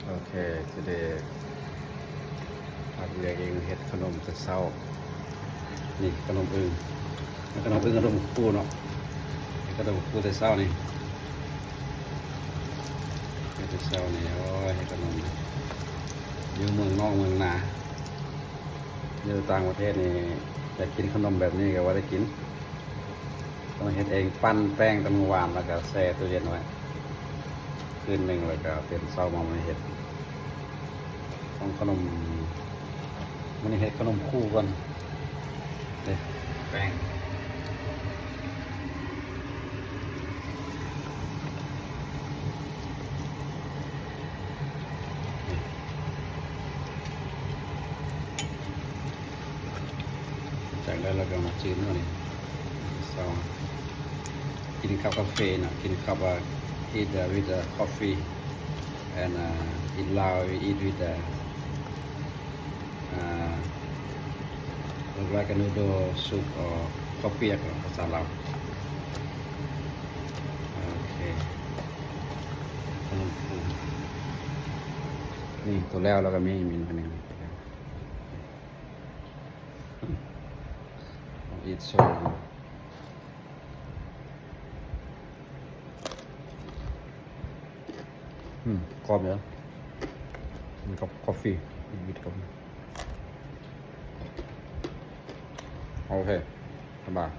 ໂອເຄ today ພາກວຽກເອງເຮັດຂະໜົມແຕ່ເຊົ້າ. ນີ້ຂະໜົມອຶ່ງ ຂະໜົມອຶ່ງ ຂະໜົມຄູເນາະ. ເຮັດຂະໜົມຄູແຕ່ເຊົ້ານີ້ ເຮັດແຕ່ເຊົ້ານີ້. ໂອ້ຍ ເຮັດຂະໜົມຢູ່ເມືອງນອກເມືອງນາ ຢູ່ຕ່າງປະເທດນີ້ ຢາກກິນຂະໜົມແບບນີ້ກໍບໍ່ໄດ້ກິນ. ຕ້ອງເຮັດເອງ ປັ້ນແປ້ງຕັ້ງແຕ່ມື້ວານ ແລ້ວກໍແຊ່ຕູ້ເຢັນໄວ້ຄືນໜຶ່ງ ແລ້ວກໍຕື່ນເຊົ້າມາ ມາເຮັດ. ຂອງຂະໜົມ ມື້ນີ້ເຮັດຂະໜົມຄູກ່ອນເດ້. ແປ້ງ ຈາກນັ້ນລະກະມາຈືນເຮົານີ້ ເຊົ້າ ກິນກັບກາເຟເນາະ ກິນກັບ uh, eat, uh, with, uh, coffee and, uh, eat ລາວ we eat with, uh, uh, look like a noodle soup or ເຂົ້າປຽກເນາະ ພາສາລາວ. ໂອເຄ ຂະໜົມຄູ ນີ້ໂຕແລ້ວລະກະມີ ມີອັນໜຶ່ງ I'll eat some. ອືມ ກອບເດີ ກິນກັບກາເຟ ກິນກັບ ໂອເຄ ບາຍບາຍ.